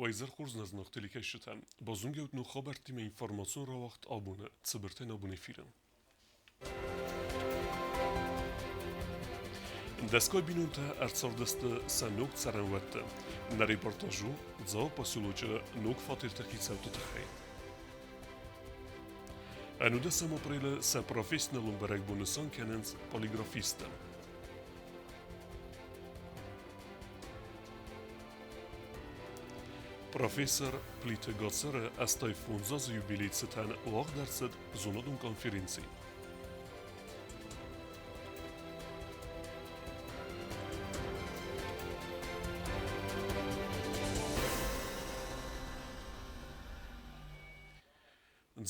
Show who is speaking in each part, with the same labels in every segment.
Speaker 1: Уӕ изӕр хорз нӕ зынаргъ телекӕсджытӕ! Базонгӕут ног хабӕрттимӕ информацион рауагъд абоны цыбыртӕй нӕ абон эфиры. Дӕсгай бинонтӕ ӕрцардысты сӕ ног цӕрӕнуӕтты. Нӕ репортаж у Дзауы поселочы ног фатерты хицӕутты тыххӕй. Ӕнудӕсӕм апрелы сӕ профессионалон бӕрӕгбон нысан кӕнынц полиграфисттӕ. Профессор Плиты Гацыры 85 азы юбилей цытӕн уагъд ӕрцыд зонадон конференци.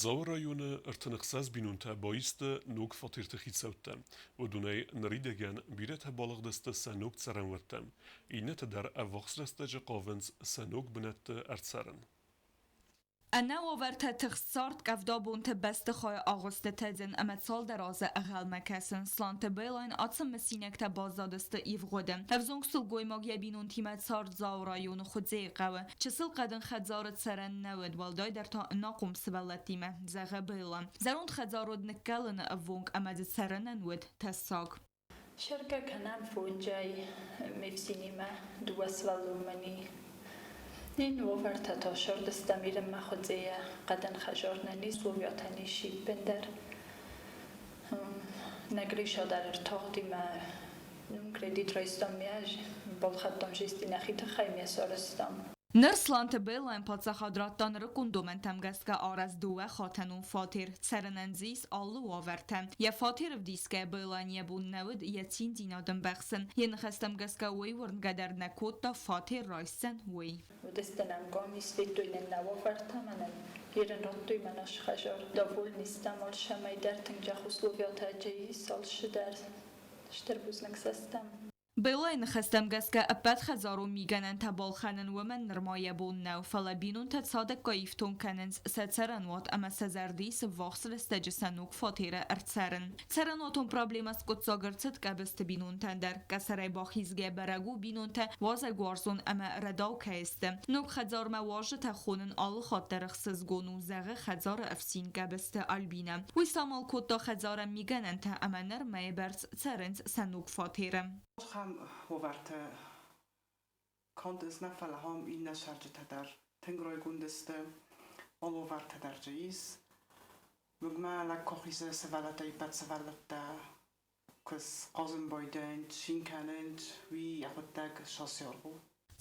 Speaker 1: Дзауы районы 36 бинонтӕ баисты ног фатерты хицӕуттӕ. Уыдонӕй ныридӕгӕн бирӕтӕ балыгъдысты сӕ ног цӕрӕнуӕттӕм, иннӕтӕ дӕр ӕввахс рӕстӕджы хъавынц сӕ ног бынӕтты ӕрцӕрын.
Speaker 2: Ӕнӕ уавӕртӕ тыхст цард къӕвдабонты бӕстыхайы агъуысты тӕдзын ӕмӕ цалдӕр азы ӕгъгъӕлмӕ кӕсын. Сланты Беллайӕн ацы мысинӕгтӕ баззадысты ивгъуыды. Ӕвзонг сылгоймаг йӕ бинонтимӕ цард Дзауы районы Хуыдзейы хъӕуы. Чысыл хъӕдын хӕдзары цӕрӕн нӕ уыд, уӕлдайдӕр та ӕнахъом сывӕллӕттимӕ, зӕгъы Белла. Зӕронд хӕдзар уыд ныккӕлыны ӕввонг ӕмӕ дзы цӕрынӕн уыд тӕссаг.
Speaker 3: Сӕргӕ кӕнӕм фонджӕй ме фсинимӕ дыууӕ сывӕллонмӕ Нин уавӕртӕ та сӕрдыстӕм ирынмӕ хуыдзейӕ хъӕдын хӕзар нӕ условиятӕ не сиппындӕр. Нӕ Гриша дӕр ӕртагъди мӕ кредит райстам ме ӕз балхӕдтам жести нӕхи тыххӕй ме сарӕзтам.
Speaker 2: Ныр Сланты Беллайӕн паддзахад радта нырыккон домӕнтӕм гӕсгӕ арӕзт дыууӕхатӕнон фатер, цӕрынӕн дзы ис алы уавӕртӕ. Йӕ фатер ӕвдисгӕ Беллайӕн йӕ бон нӕ уыд йӕ циндзинад ӕмбӕхсын. Йӕ ныхӕстӕм гӕсгӕ уый уырнгӕ дӕр нӕ кодта, фатер райсдзӕн, уый.
Speaker 3: Уыдысты нӕм къамис, федтой нын нӕ уавӕртӕ, мӕнӕн ерын радтой мӕнӕ схӕзар. Довольны стӕм алцӕмӕй дӕр, тынг джах условиятӕ ис алцыдӕр. Стыр бузныг сӕ стӕм.
Speaker 2: Беллайы ныхӕстӕм гӕсгӕ ӕппӕт хӕдзарон мигӕнӕнтӕ балхӕнын уымӕн нырма йӕ бон нӕу, фӕлӕ бинонтӕ цадӕггай ифтонг кӕнынц сӕ цӕрӕнуат ӕмӕ сӕ зӕрды ис ӕввахс рӕстӕджы сӕ ног фатеры ӕрцӕрын. Цӕрӕнуатон проблемӕ скъуыддзаг ӕрцыд Къӕбысты бинонтӕн дӕр. Къӕсӕрӕй бахизгӕ бӕрӕг у, бинонтӕ уазӕгуарзон ӕмӕ рӕдау кӕй сты. Ног хӕдзармӕ уазджытӕ хонын алы хатт дӕр ӕхсызгон у, зӕгъы хӕдзары ӕфсин Къӕбысты Альбинӕ. Уый самал кодта хӕдзарӕн мигӕнӕнтӕ ӕмӕ ныр мӕйы бӕрц цӕрынц сӕ ног фатеры.
Speaker 4: Ахӕм уавӕрты конд ис нӕ, фӕлӕ ахӕм иннӕ цӕрджытӕ дӕр тынг райгонд сты, алы уавӕртӕ дӕр дзы ис. Мыгмӕ лӕг куы хизы сывӕллӕттӕ, иппӕт сывӕллӕттӕ куы схъазын байдайынц, цин кӕнынц, уый йӕхуыдтӕг сасиаргъ у.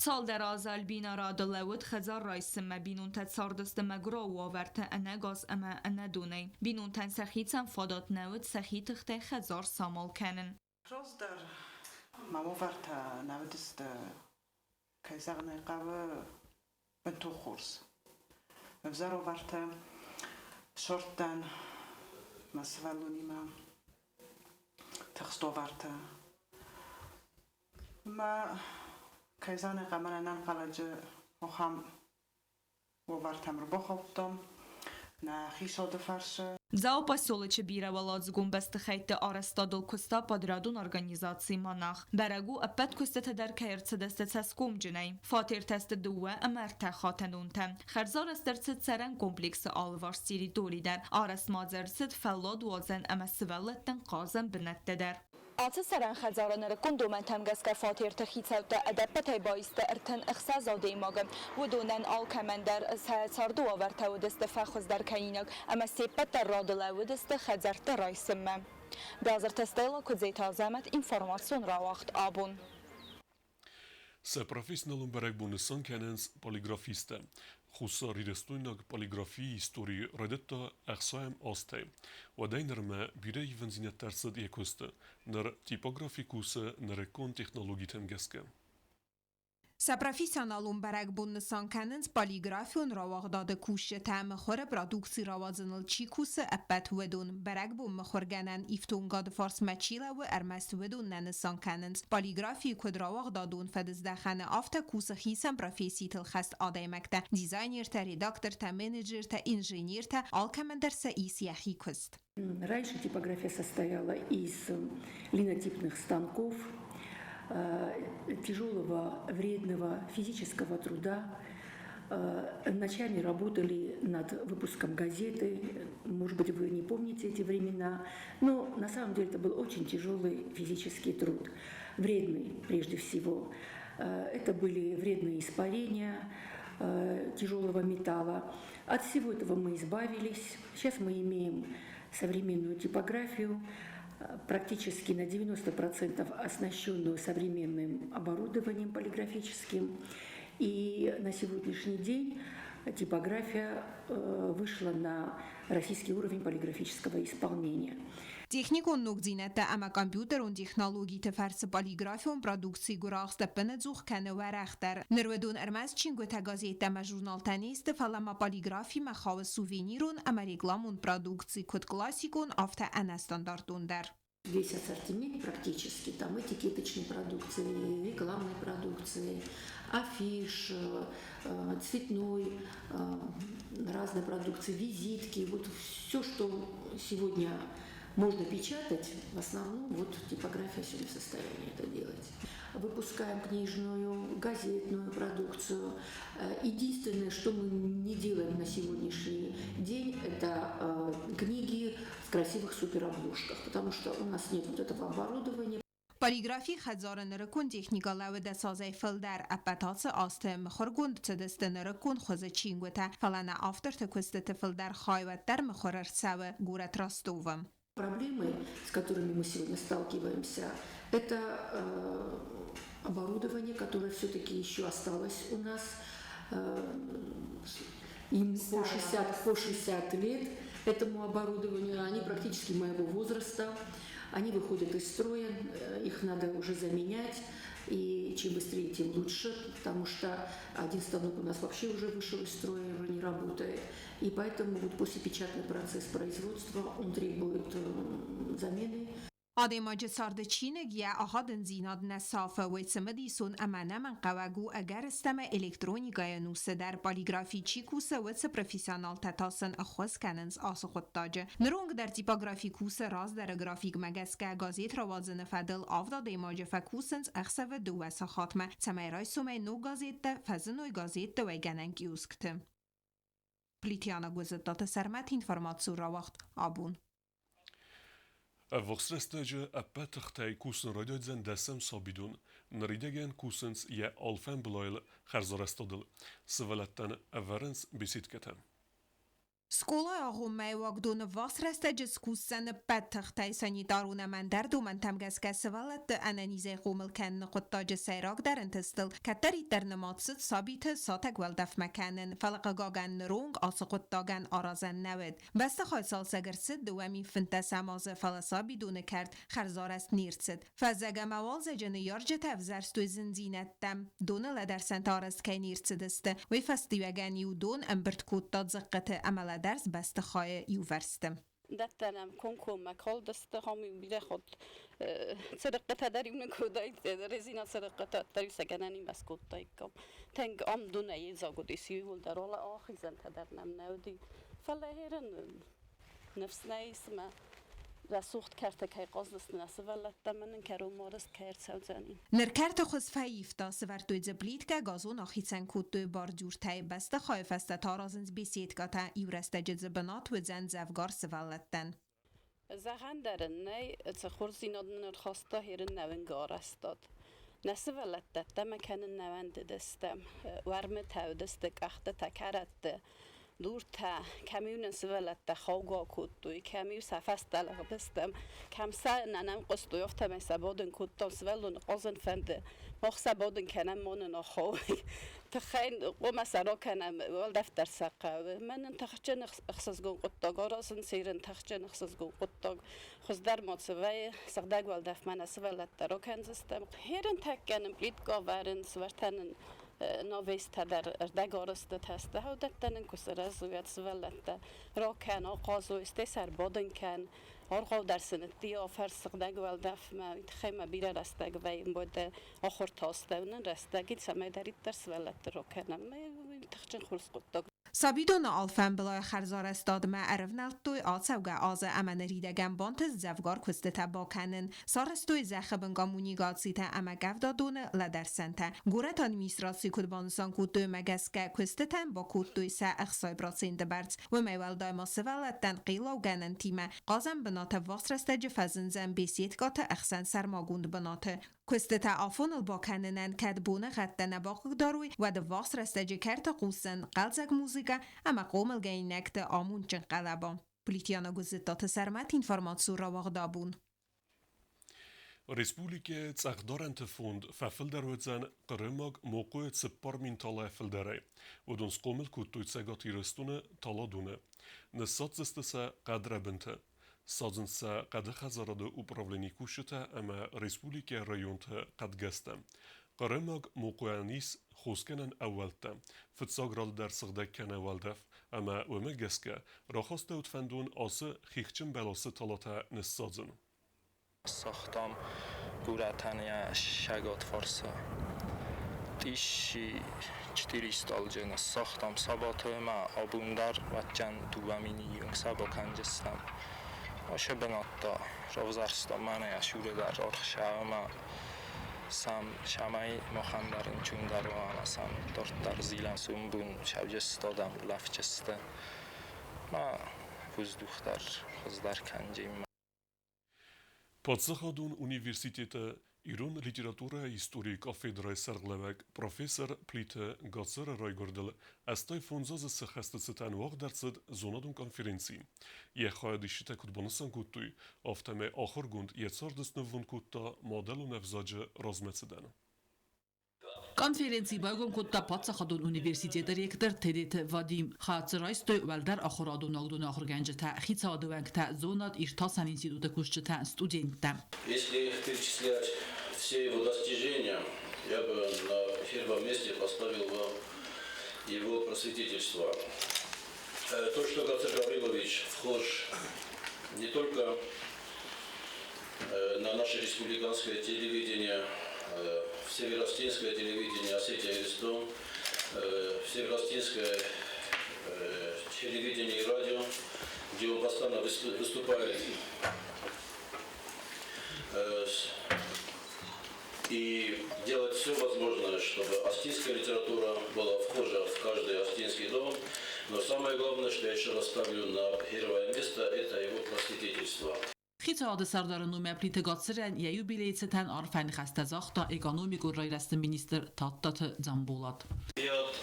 Speaker 2: Цалдӕр азы Альбина рады лӕууыд хӕдзар райсынмӕ, бинонтӕ цардысты мӕгуырау уавӕрты ӕнӕ газ ӕмӕ ӕнӕ донӕй. Бинонтӕн сӕхицӕн фадат нӕ уыд сӕхи тыхтӕй хӕдзар самал кӕнын.
Speaker 4: Раздӕр ма уавӕртӕ нӕ уыдысты, кӕй зӕгъын ӕй хъӕуы, бынтон хорз. Ӕвзӕр уавӕртӕ сорттӕн мӕ сывӕллонимӕ тыхст уавӕртӕ. Мӕ кӕй зӕгъын ӕй хъӕуы, ӕнӕнхъӕлӕджы ахӕм уавӕртӕм ӕрбахаудтам нӕ хицауады фарсы.
Speaker 2: Дзауы поселочы бирӕуӕладзыгон бӕстыхӕйтты арӕзтадыл куыста подрядон организаци «Монах». Бӕрӕг у, ӕппӕт куыстытӕ дӕр кӕй ӕрцыдысты цӕсгомджынӕй. Фатертӕ сты дыууӕ ӕмӕ ӕртӕ хатӕнонтӕ. Хӕрзарӕзт ӕрцыд цӕрӕн комплексы алыварс территори дӕр. Арӕзт ма дзы ӕрцыд фӕлладуадзӕн ӕмӕ сывӕллӕттӕн хъазӕн бынӕттӕ дӕр. Ацы цӕрӕн хӕдзары нырыккон домӕнтӕм гӕсгӕ фатерты хицӕуттӕ ӕдӕппӕтӕй баисты 36 адӕймагы. Уыдонӕн алкӕмӕн дӕр сӕ царды уавӕртӕ уыдысты фӕхуыздӕр кӕнинаг ӕмӕ се ппӕт дӕр рады лӕууыдысты хӕдзӕртты райсынмӕ. Бязырты Стелла, Куыдзеты Азӕмӕт, информацион рауагъд абон.
Speaker 1: Сӕ профессионалон бӕрӕгбон нысан кӕнынц полиграфисттӕ. Хуссарирыстойнаг полиграфийы истори райдыдта ӕхсайӕм азтӕй. Уӕдӕй нырмӕ бирӕ ивындзинӕдтӕ ӕрцыд йӕ куысты. Ныр типографи кусы нырыккон технологитӕм гӕсгӕ.
Speaker 5: Сӕ профессионалон бӕрӕгбон нысан кӕнынц полиграфион рауагъдады кусджытӕ мыхуыры продукци рауадзыныл чи кусы, ӕппӕт уыдон. Бӕрӕгбон мыхуыргӕнӕн ифтонгады фарсмӕ чи лӕууы, ӕрмӕст уыдон нӕ нысан кӕнынц. Полиграфийы куыд рауагъдадон фӕдыздӕхӕны, афтӕ кусы хицӕн професситыл хӕст адӕймӕгтӕ, дизайнертӕ, редактортӕ, менеджертӕ, инженертӕ, алкӕмӕндӕр сӕ ис йӕхи куыст.
Speaker 6: Раньше типография состояла из линотипных станков, тяжелого, вредного физического труда. Ночами работали над выпуском газеты. Может быть, вы не помните эти времена, но на самом деле это был очень тяжелый физический труд, вредный прежде всего. Это были вредные испарения тяжелого металла. От всего этого мы избавились. Сейчас мы имеем современную типографию, практически на 90% оснащенную современным оборудованием полиграфическим. И на сегодняшний день типография вышла на российский уровень полиграфического исполнения.
Speaker 5: Техникон ногдзинӕдтӕ ӕмӕ компьютерон технологиты фӕрцы полиграфион продукцийы гуырахст ӕппынӕдзух кӕны уӕрӕхдӕр. Ныр уыдон ӕрмӕст чингуытӕ, газеттӕ ӕмӕ журналтӕ не сты, фӕлӕ ма полиграфимӕ хауы сувенирон ӕмӕ рекламон продукци, куыд классикон, афтӕ ӕнӕстандартон дӕр.
Speaker 6: Весь ассортимент практически, там этикеточной продукции, рекламной продукции, афиш, цветной, разной продукции, визитки. Вот все, что сегодня можно печатать, в основном вот типография сегодня в состоянии это делать. Выпускаем книжную, газетную продукцию. Единственное, что мы не делаем на сегодняшний день, это книги в красивых суперобложках, потому что у нас нет вот этого оборудования.
Speaker 5: Полиграфийы хӕдзары нырыккон техникӕ лӕууы 10 азӕй фылдӕр. Ӕппӕт ацы азты мыхуыргонд цыдысты нырыккон хуызы чингуытӕ, фӕлӕ нӕ авторты куыстыты фылдӕр хай уӕддӕр мыхуыр ӕрцӕуы горӕт Ростовы.
Speaker 6: Проблемы, с которыми мы сегодня сталкиваемся, это оборудование, которое все-таки еще осталось у нас. Им по 60 лет этому оборудованию, они практически моего возраста, они выходят из строя, их надо уже заменять. И чем быстрее, тем лучше, потому что один станок у нас вообще уже вышел из строя, уже не работает. И поэтому вот послепечатный процесс производства, он требует замены.
Speaker 5: Адӕймаджы царды чиныг йӕ ахадындзинад нӕ сафы, уый цымыдисон ӕмӕ ӕнӕмӕнгхъӕуӕг у ӕгӕрыстӕмӕй электроникӕйы ӕнусы дӕр. Полиграфийы чи кусы, уыцы профессионалтӕ та сын ӕххуыс кӕнынц ацы хъуыддаджы. Ныронг дӕр типографи кусы раздӕры графикмӕ гӕсгӕ газет рауадзыны фӕдыл авд адӕймаджы фӕкусынц ӕхсӕвы 2 сахатмӕ, цӕмӕй райсомӕй ног газеттӕ фӕзыной газетты уӕйгӕнӕн киоскты. Плиты Яна, Гуызыттаты Сӕрмӕт, информацион рауагъд «Абон».
Speaker 1: Ӕввахс рӕстӕджы ӕппӕт тыхтӕй кусын райдайдзӕн 10-ӕм сабидон. Ныридӕгӕн кусынц йӕ алфӕмбылайыл хӕрзарӕзтадыл. Сывӕллӕттӕн ӕвӕрынц беседкӕтӕ.
Speaker 5: Скъолайы агъоммӕйы уагдоны ввахс рӕстӕджы скусдзӕн ӕппӕт тыхтӕй санитарон ӕмӕ ӕндӕр домӕнтӕм гӕсгӕ сывӕллӕтты ӕнӕнизӕй хъомыл кӕныны хъуыддаджы сӕйрагдӕр ӕнтыстыл кӕддӕриддӕр нымад цыд сабиты сатӕг уӕлдӕфмӕ кӕнын, фӕлӕ хъыгагӕн ныронг ацы хъуыддагӕн аразӕн нӕ уыд. Бӕстыхай цалцӕг ӕрцыд 2015-ӕм азы, фӕлӕ сабидоны кӕрт хӕрзарӕзт не рцыд. Фӕззӕг ӕмӕ уалдзӕджы ныййарджытӕ ӕвзӕрстой зындзинӕдтӕ. Доны лӕдӕрсӕнтӕ арӕзт кӕй не рцыдысты, уый фӕстиуӕгӕн-иу дон ӕмбырд кодта дзыхъхъыты ӕмӕ лӕдӕрст бӕстыхайы иувӕрсты.
Speaker 7: Дӕттӕнӕм комкоммӕ калдысты, ам бирӕ хатт цырыхъхъытӕ дӕр-иу нын кодтаид, резина цырыхъхъытӕ дӕр-иу сӕ гӕнӕнимӕ скодтаиккам. Тынг ам донӕй йедзаг уыдис иууылдӕр, ахизӕнтӕ дӕр нӕм нӕ уыди. Фӕлӕ херын ныфс нӕ ис мӕ рӕсугъд кӕрты кӕй хъаздзысты нӕ сывӕллӕттӕ ӕмӕ нын кӕронмӕ арӕзт кӕй ӕрцӕудзӕни.
Speaker 5: Ныр кӕрты хуыз фӕивта, сӕвӕрдтой дзы плиткӕ, газон ахицӕн кодтой бордюртӕй, бӕстыхайы фӕстӕ та аразынц беседкӕтӕ, иу рӕстӕджы дзы бынат уыдзӕн дзӕвгар сывӕллӕттӕн.
Speaker 7: Зӕгъӕн дӕр ын нӕй, цы хорздзинад нын ӕрхаста херын нӕуӕнгы арӕзтад. Нӕ сывӕллӕттӕ ӕддӕмӕ кӕнын нӕ уӕндыдысты. Уӕрмытӕ уыдысты къӕхтытӕ, кӕрӕтты, дуртӕ, кӕм-иу нын сывӕллӕттӕ хаугӕ кодтой, кӕм-иу сӕ фӕстӕ лыгъдыстӕм, кӕм сӕ нӕ нӕм хъуыстой, афтӕмӕй сӕ бадын кодтам. Сывӕллоны хъазын фӕнды, мах сӕ бадын кӕнӕм, ма нын ахауой. Тыххӕй хъуамӕ сӕ ракӕнӕм, уӕлдӕф дӕр сӕ хъӕуы. Мӕнӕн тыхджын ӕхсызгон хъуыддаг аразын, цӕрын тыхджын ӕхсызгон хъуыддаг. Хуыздӕр ма цы вӕййы, сыгъдӕг уӕлдӕфмӕ нӕ сывӕллӕттӕ ракӕндзыстӕм. Херын тӕккӕнын, плиткӕ ӕвӕрын, сывӕртӕнын навестӕ дӕр ӕрдӕгарӕзтытӕ сты. Уыдӕттӕ нын куы сырӕзой, уӕд сывӕллӕттӕ ракӕн, ахъазой, стӕй сӕ ӕрбадын кӕн. Аргъау дӕр сын ӕддейӕ сыгъдӕг уӕлдӕфмӕ, уый тыххӕй ма бирӕ рӕстӕг вӕййы, уӕдӕ ахуырты астӕу нын рӕстӕг и, цӕмӕйдӕриддӕр сывӕллӕтты ракӕнӕм. Тыхджын хорз хъуыддаг.
Speaker 5: Сабидоны алфӕмбылай хӕрзарӕзтадмӕ ӕрывнӕлдтой ацӕугӕ азы ӕмӕ ныридӕгӕн бантыст дзӕвгар куыстытӕ бакӕнын. Сарӕзтой зӕххы бын коммуникацитӕ ӕмӕ къӕвдадоны лӕдӕрсӕнтӕ. Горӕты администрацийы куыд банысан кодтой, уымӕ гӕсгӕ куыстытӕн бакодтой сӕ 60 проценты бӕрц. Уымӕй уӕлдай ма сывӕллӕттӕн хъеллаугӕнӕнтимӕ хъазӕн бынаты ӕввахс рӕстӕджы фӕзындзӕн беседкӕты ӕхсӕн сӕрмагонд бынаты. Куыстытӕ афоныл бакӕнынӕн кӕд боныгъӕдтӕ нӕ бахъыгдарой, уӕд ӕввахс рӕстӕджы кӕрты хъусдзӕн хъӕлдзӕг музыкӕ ӕмӕ хъомылгӕнинӕгты амондджын хъӕлӕба. Плитиана Гуыззыттаты Сӕрмӕт, информацион рауагъд «Абон».
Speaker 1: Республикӕйы цъӕхдарӕнты фонд фӕфылдӕр уыдзӕн хъырымаг мохъойы 4000 талайӕ фылдӕрӕй. Уыдон схъомыл кодтой Цӕгат Ирыстоны Таладоны. Ныссадздзысты сӕ хъӕдрӕбынты. Садзынц сӕ хъӕды хӕдзарады управленийы кусджытӕ ӕмӕ республикӕйы районты хъӕдгӕстӕ. Хъырымаг мохъойӕн ис хосгӕнӕн ӕууӕлттӕ. Фыццаг рады дӕр сыгъдӕг кӕны уӕлдӕф, ӕмӕ уымӕ гӕсгӕ рахастӕуыд фӕндон ацы хихджын бӕласы талатӕ ныссадзын.
Speaker 8: Сагътам горӕтӕн йӕ цӕгат фарсы. 1400 алджы ныссагътам сабаты ӕмӕ абон дӕр вӕдджӕн 2000 онг сӕ бакӕндзыстӕм. Ацы бынат та равзӕрстам мӕнӕ йӕ сюры дӕр ӕрхсӕ ӕмӕ сӕм цӕмӕй махӕн дӕр ӕнцондӕр уа ӕмӕ сӕм дарддӕр зилӕн сомбон сӕвзӕрстадӕм улӕфджысты. Мӕ воздух дӕр хуыздӕр кӕнджын.
Speaker 1: Паддзахадон университеты ирон литературӕйы историйы кафедрӕйы сӕргълӕууӕг профессор Плиты Гацыры райгуырдыл 85 азы цы хӕсты цытӕн уагъд ӕрцыд зонадон конференци. Йӕ хайадисджытӕ куыд банысан кодтой, афтӕмӕй ахуыргонд йӕ царды снывонд кодта мадӕлон ӕвзаджы размӕцыдӕн.
Speaker 9: Конференци байгом кодта паддзахадон университеты ректор Тедеты Вадим. Хатдзы райстой уӕлдӕр ахуырадон уагдоны ахуыргӕнджытӕ, хицауады уӕнгтӕ, зонад иртасӕн институты кусджытӕ, студенттӕ.
Speaker 10: Если перечислять все его достижения, я бы на первом месте поставил бы его просветительство. То, что Гацыр Гаврилович вхож не только на наше республиканское телевидение, в североосетинское телевидение «Осетия Иристон», в североосетинское телевидение и радио, где он постоянно выступает и делать все возможное, чтобы осетинская литература была вхожа в каждый осетинский дом. Но самое главное, что я еще раз ставлю на первое место, это его просветительство.
Speaker 9: Хицауады сӕрдары номӕй Плиты Гацырӕн йӕ юбилейы цытӕн арфӕйы ныхӕстӕ загъта экономикон райрӕзты министр Тадтаты Дзамболат.
Speaker 11: Я от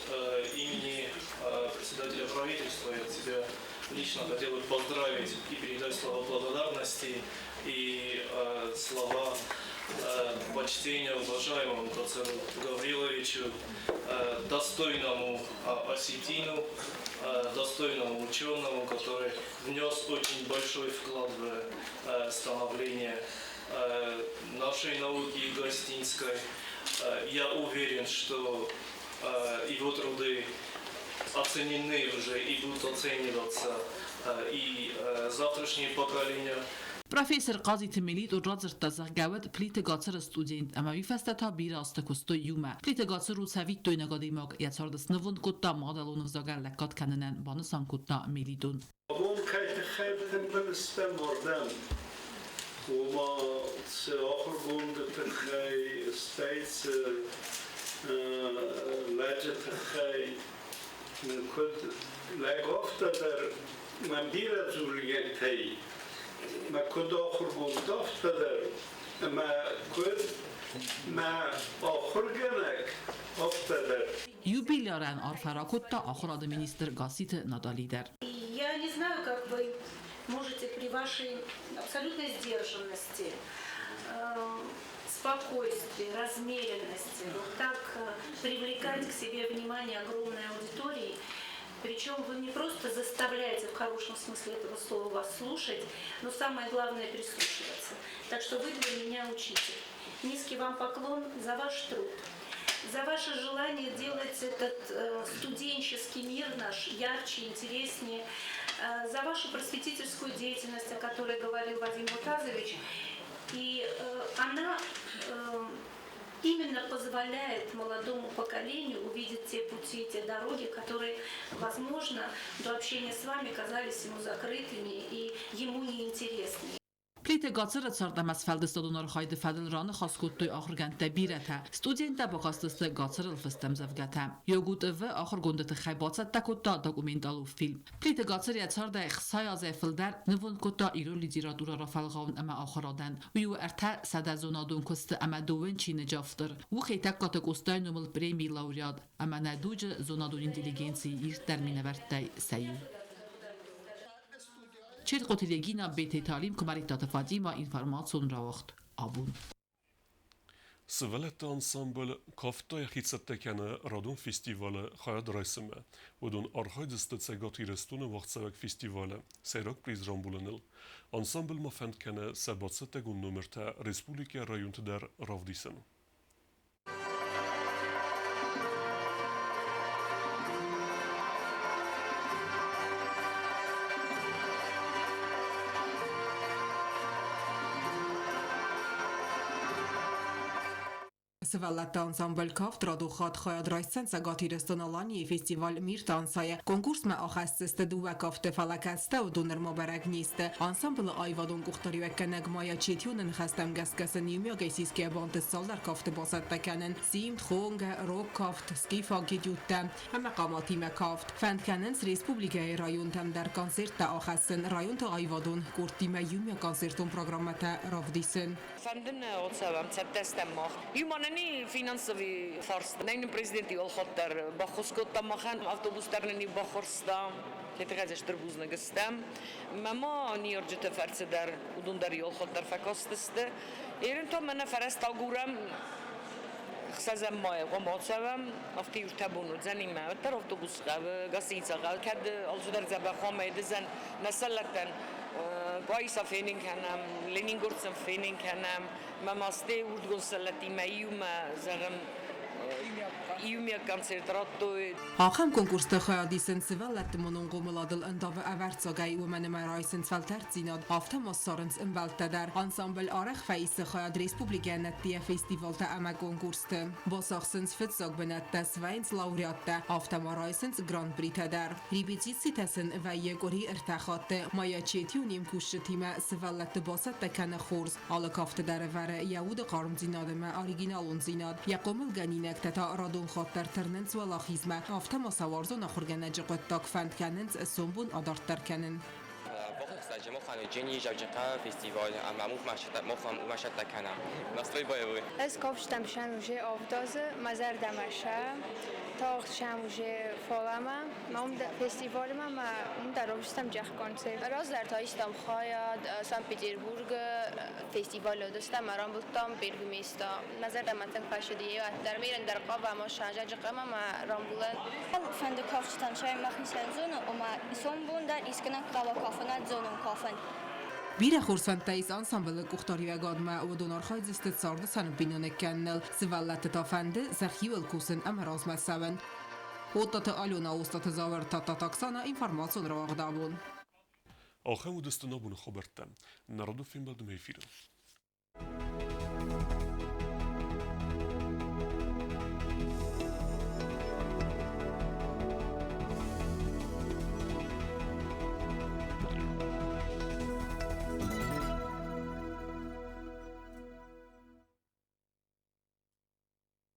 Speaker 11: имени председателя правительства и от себя лично хотел бы поздравить и передать слова благодарности и слова почтения уважаемому Гацыру Гавриловичу, достойному осетину, достойному ученому, который внес очень большой вклад в становление нашей науки гостинской. Я уверен, что его труды оценены уже и будут оцениваться и завтрашние поколения.
Speaker 9: Профессор Хъазиты Мелитон радзырдта, зӕгъгӕ, уӕд Плиты Гацыры студент ӕмӕ уый фӕстӕ та бирӕ азты куыстой иумӕ. Плиты Гацыр у цӕвиттойнаг адӕймаг, йӕ царды снывонд кодта мадӕлон ӕвзагӕн лӕггад кӕнынӕн, банысан кодта Мелитон.
Speaker 12: Абон кӕй тыххӕй ӕртымбыл стӕм уырдӕм, ома цы ахуыргонды тыххӕй, стӕй цы лӕджы тыххӕй, куыд лӕг, афтӕ дӕр мӕм бирӕ дзуринӕгтӕй, мӕ куыд ахуыргонд, афтӕ дӕр, ӕмӕ куыд мӕ ахуыргӕнӕг, афтӕ дӕр.
Speaker 9: Юбилярӕн арфӕ ракодта ахуырады министр Гасситы Натали дӕр.
Speaker 13: Я не знаю, как вы можете при вашей абсолютной сдержанности, спокойствии, размеренности вот так привлекать к себе внимание огромной аудитории. Причем вы не просто заставляете в хорошем смысле этого слова вас слушать, но самое главное прислушиваться. Так что вы для меня учитель. Низкий вам поклон за ваш труд, за ваше желание делать этот студенческий мир наш ярче, интереснее, за вашу просветительскую деятельность, о которой говорил Вадим Мутазович. И она именно позволяет молодому поколению увидеть те пути, те дороги, которые, возможно, до общения с вами казались ему закрытыми и ему неинтересными.
Speaker 9: Плиты Гацыры цард ӕмӕ сфӕлдыстадон архайды фӕдыл раныхас кодтой ахуыргӕндтӕ бирӕтӕ. Студенттӕ бакастысты Гацырыл фыст ӕмдзӕвгӕтӕ. ЙОГУ-ТВ ахуыргонды тыххӕй бацӕттӕ кодта документалон фильм. Плиты Гацыр йӕ цардӕй 60 азӕй фылдӕр нывонд кодта ирон литературӕ рафӕлгъауын ӕмӕ ахуырадӕн. Уый у 300 зонадон куысты ӕмӕ дыууын чиныджы автор. У Хетӕгкаты Къостайы номыл премийы лауреат ӕмӕ нӕ дуджы зонадон интеллигенцийы ирддӕр минӕвӕрттӕй сӕ иу. Четкъоты Регина, Бететы Алим, Куымӕридтаты Фатимӕ, информацион рауагъд абон.
Speaker 1: Сывӕллӕтты ансамбль кафт та йӕхи цӕттӕ кӕны радон фестивалы хайад райсынмӕ. Уыдон архайдзысты Цӕгат Ирыстоны уагъдцӕуӕг фестивалы сӕйраг приз рамбулыныл. Ансамбль ма фӕнд кӕны сӕ бацӕттӕгонд номертӕ республикӕйы районты дӕр равдисын.
Speaker 5: Сывӕллӕтты ансамбль «Кафт» радон хатт хайад райсдзӕн Цӕгат Ирыстон-Аланийы фестиваль «Мир танца»-йы. Конкурсмӕ ахӕсдзысты дыууӕ кафты, фӕлӕ кӕцытӕ уыдон нырма бӕрӕг не сты. Ансамблы аивадон къухдариуӕггӕнӕг Майя Четионы ныхӕстӕм гӕсгӕ сын иумиагӕй сисгӕ бантыст цалдӕр кафты бацӕттӕ кӕнын: симд, хонгӕ, рог кафт, скифаг этюдтӕ ӕмӕ хъаматимӕ кафт. Фӕнд кӕнынц республикӕйы районтӕм дӕр концерттӕ ахӕссын, районты аивадон къордтимӕ иумӕ концертон программӕтӕ равдисын.
Speaker 14: Фӕнды нӕ оцӕвӕм, цӕттӕ стӕм мах. Иу ма нын финансовый фарст. Нӕ нын президент алхатт дӕр баххуыс кодта махӕн, автобус дӕр нын баххуырста. Тетыхӕдзӕ стыр бузныг стӕм. Мӕ ма ныййарджыты фӕрцы дӕр, уыдон дӕр алхатт дӕр фӕкастысты. Ерын та мӕнӕ фӕрӕзт агурӕм, ӕхсӕзӕм майы хъуамӕ ацӕуӕм, афтӕ иу бон уыдзӕни мӕ уӕддӕр автобус хъӕуы, гостиница хъӕуы, кӕд алцыдӕр дзӕбӕх хъуамӕ уыдзӕн нӕ сӕллӕттӕн Къуайса фенын кӕнӕм, Ленингорцӕн фенын кӕнӕм, мӕ масте урдгон сӕллӕттимӕ иумӕ, зӕгъӕм, иумиаг концерт радтой.
Speaker 5: Ахӕм конкурсты хайад исынц сывӕллӕтты монон хъомыладыл ӕндавы ӕвӕрццагӕй, уымӕн ӕмӕ райсынц фӕлтӕрддзинад, афтӕ ма ссарынц ӕмбӕлттӕ дӕр. Ансамбль арӕх фӕисы хайад республикӕйы нӕдтыйӕ фестивалтӕ ӕмӕ конкурсты. Бацахсынц фыццаг бынӕттӕ, свӕййынц лауреаттӕ, афтӕ ма райсынц гран-притӕ дӕр. Репетицитӕ сын вӕййы къуыри ӕртӕ хатты. Майя Четио не мкусджытимӕ сывӕллӕтты бацӕттӕ кӕны хорз. Алы кафты дӕр ӕвӕры йӕ уды хъармдзинад ӕмӕ оригиналондзинад. Йӕ хъомылгӕнинӕгтӕ та радон хатт дӕр тырнынц уӕлахизмӕ, афтӕ ма сӕ уарзон ахуыргӕнӕджы хъуыддаг фӕнд кӕнынц сомбон адарддӕр кӕнын.
Speaker 15: Woche Mochane Джавджихъа фестиваль ӕмӕ мухмӕ кӕнӕм. Настрой боевой.
Speaker 16: Ӕз кафтам сӕм уже авдазы, мӕ зӕрдӕмӕ сӕ, тагъд сӕм уже фалӕмӕ, ма уым фестивальмӕ ма уым дӕр равдыстам джах концерт.
Speaker 17: Раздӕр та истам хайад Санкт-Петербургы фестивалы уыдыстӕм, рамбылдтам первый место. Мӕ зӕрдӕмӕ тынг фӕцыди, дӕр ме ӕндӕр хъавӕм сазӕджы хъӕмӕ ма рамбулӕн.
Speaker 18: Фӕнды кафджытӕн сӕ мӕхицӕн зоны, ома сомбон дӕр искӕнӕг хъӕуа кафынад зонон кафын.
Speaker 5: Бирӕ хорз фӕндтӕ ис ансамблы къухдариуӕгадмӕ, уыдон архайдзысты царды сӕ ныббиноныг кӕныныл. Сывӕллӕтты та фӕнды сӕхиуыл кусын ӕмӕ размӕ цӕуын. Оттаты Алена, Остаты Зауыр, Тадтаты Оксана, информацион рауагъд абон.
Speaker 1: Ахӕм уыдысты нӕ абоны хабӕрттӕ. Народы фембӕлдмӕ эфиры.